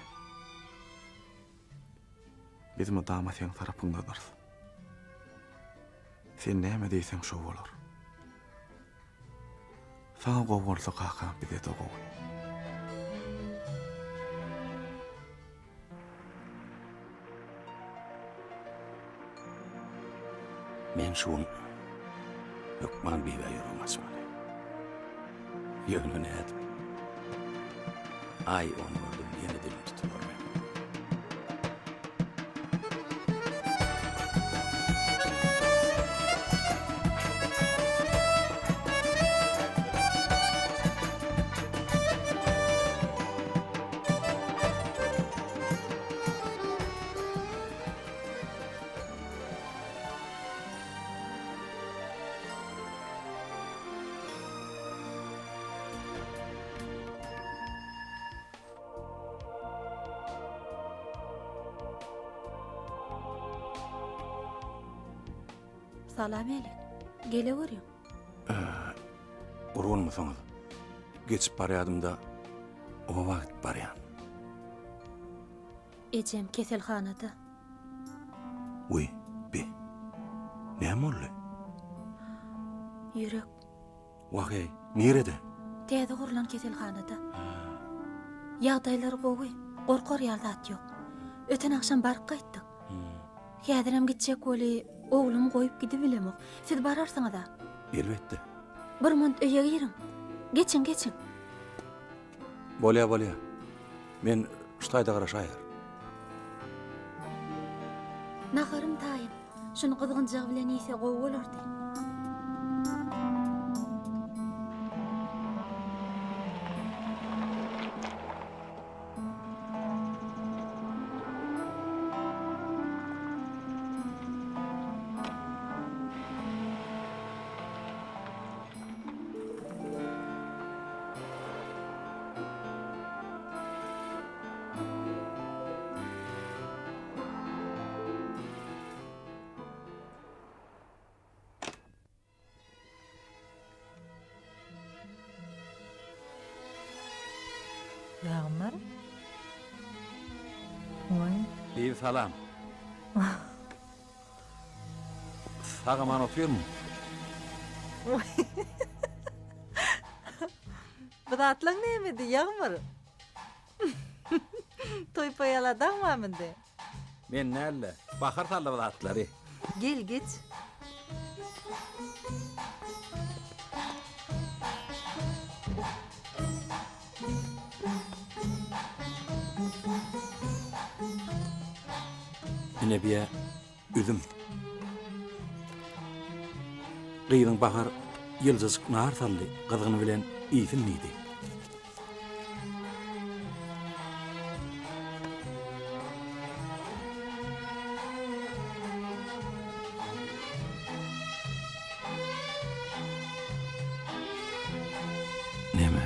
Biz mydama seň tarapyňdadyrys. Sen näme diýseň şo bolar. Saňa gowy bolsa kaka bize-de gowy. Men şu gün hökman Bibä ýüregimi açmaly. Ýöne nädip? Aý, ony gördüm, ýene dilim tutular meniň. Salam Elek. Geleweriň. Gurgunmysyňyz? Geçip barýadym-da, oba gidip barýan. Ejem keselhanada. Wiý, bi. Näme boldy? Ýürek. Wah-eý, nirede? Täze gurlan keselhanada. Ýagdaýlary gowy, gorkar ýaly zat ýok. Öten agşam baryp gaýtdyk. Häzirem gitjek weli, oglumy goýup gidibilemok. Siz bararsyňyz-a? Elbetde. Bir munt öýe giriň. Geçiň, geçiň. Bolýa, bolýa. Men şu taýda garaşaýar. Naharym taýyn. Şuny gyzgynjagy bilen iýse gowy bolardy. Ýagmyr. Oý. Bibi salam. Sag-aman otyrmyň? Bu zatlaň nämedi, Ýagmyr? Toý paýala daňmam indi. Men däl-de, Bahar saldy bu zatlary. Gel, geç. Ine biýä üzüm. Gyzyň Bahar ýyljajyk nar saldy, gyzgyny bilen iýsin diýdi. Neme?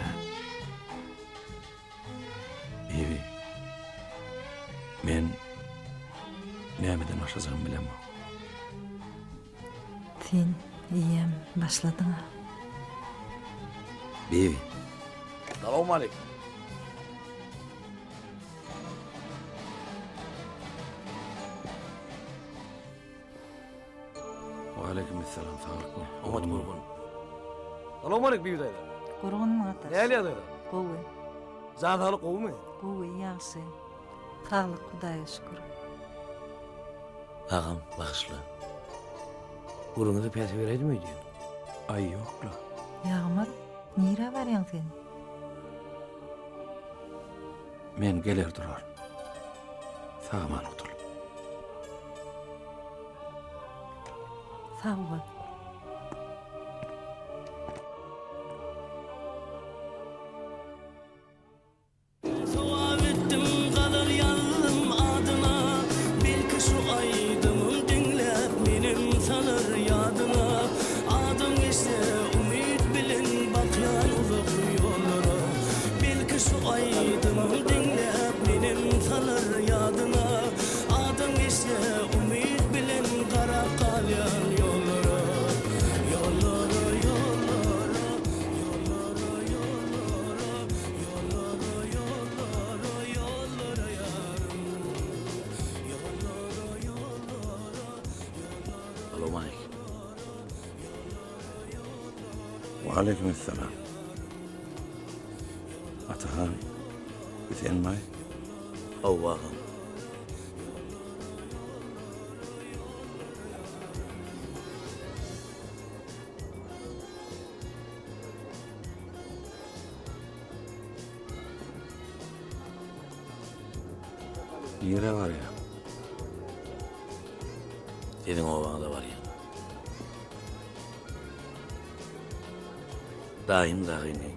Bibi. Men nämeden başlajagymy bilemok. Sen eýýäm başladyň-a. Bibi. Salowmaleýkim. Waleýkim essalam, saglykmy? Oňat gurgun. Salowmaleýk Bibi daýza. Gurgunmy Ataş? Nähili ýagdaýlar? Gowy. Jan saglyk gowumy? Gowy, ýagşy. Saglyk Hudaýa şükür. Agam, bagyşla. Gürrüňize päsgel beräýdim öýdýän. Aý, ýok-la. Ýagmyr, nirä barýaň sen? Men geler duraryn. Sag-aman gutul. Sag bol. Sogap etdim gazal ýazdym adyna Belki şu aýdymym diňläp menem salar ýadyna Adam geçse umyt bilen bakýan uzak ýollara Belki şu aýdymym diňläp menem salar ýadyna Adam geçse umyt bilen garap galýan ýollara Ýollara ýollara ýollara ýollara Ýollara ýollara ýollara ýarym Ýollara ýollara Salowmaleýkim. Waleýkim essalam. Atahan, bu senmaý? Hawa agam. Nirä barýaň? Siziň obaňyza barýan. Daýym dagyny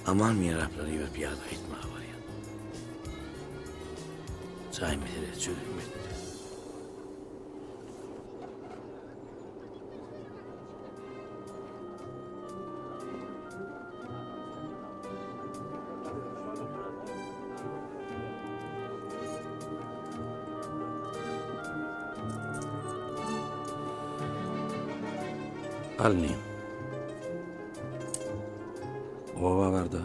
Aman miraplary iberip ýagdaý aýtmaga barýan. Jaý meselesi çözülmedi. Al inim. Oba barda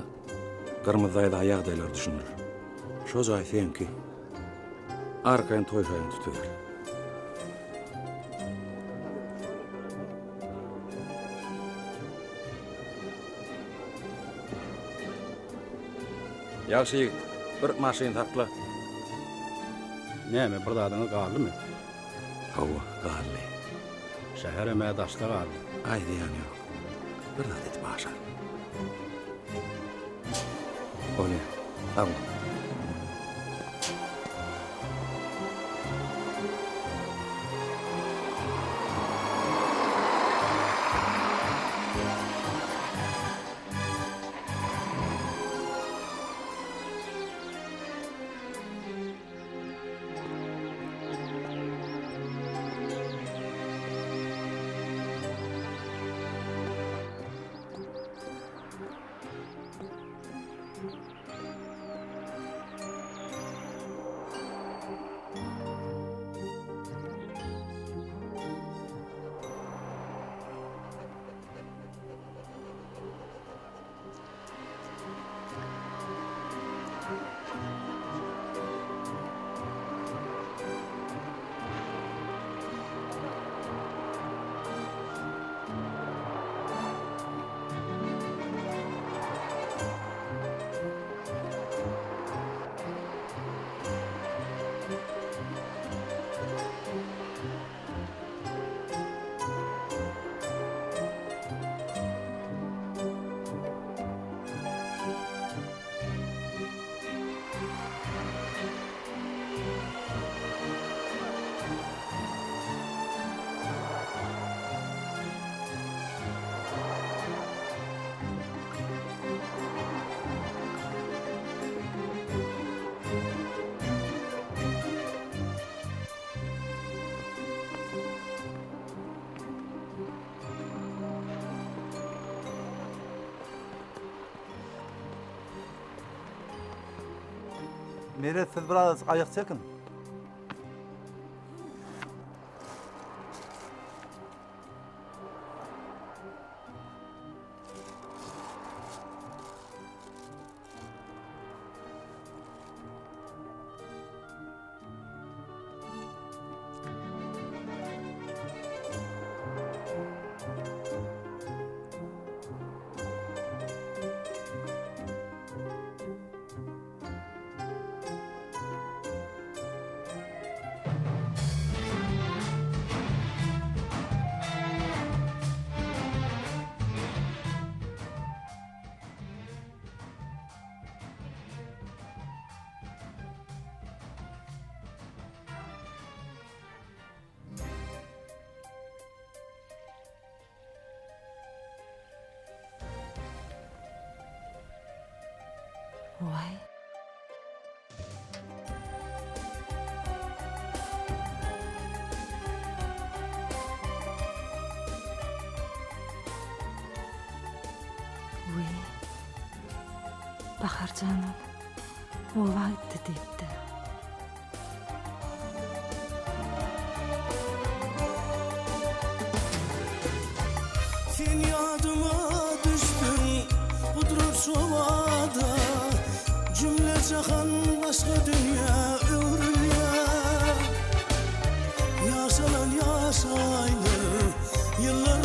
Gyrmyzy daýza ýagdaýlary düşündir. Şo jaý seňki. Arkaýyn toý şaýyňy tutuber. Ýagşy ýigit, bir maşyn sakla. Näme, bir zadyňyz galdymy? Hawa, galdy. Şäherem-ä daşda galdy. Aý, zyýany ýok. Bir zat edip aşar. Bolýa, sag bol. Meret siz biraz aýak çekiň. Waý. Wiý. Bahar janam oba gitdi diýipdi. Sen ýadyma düşdüň gudrat şobada Jümle jahan başga dünýä öwrülýär Ýaşalan ýaş aýlar, ýyllar.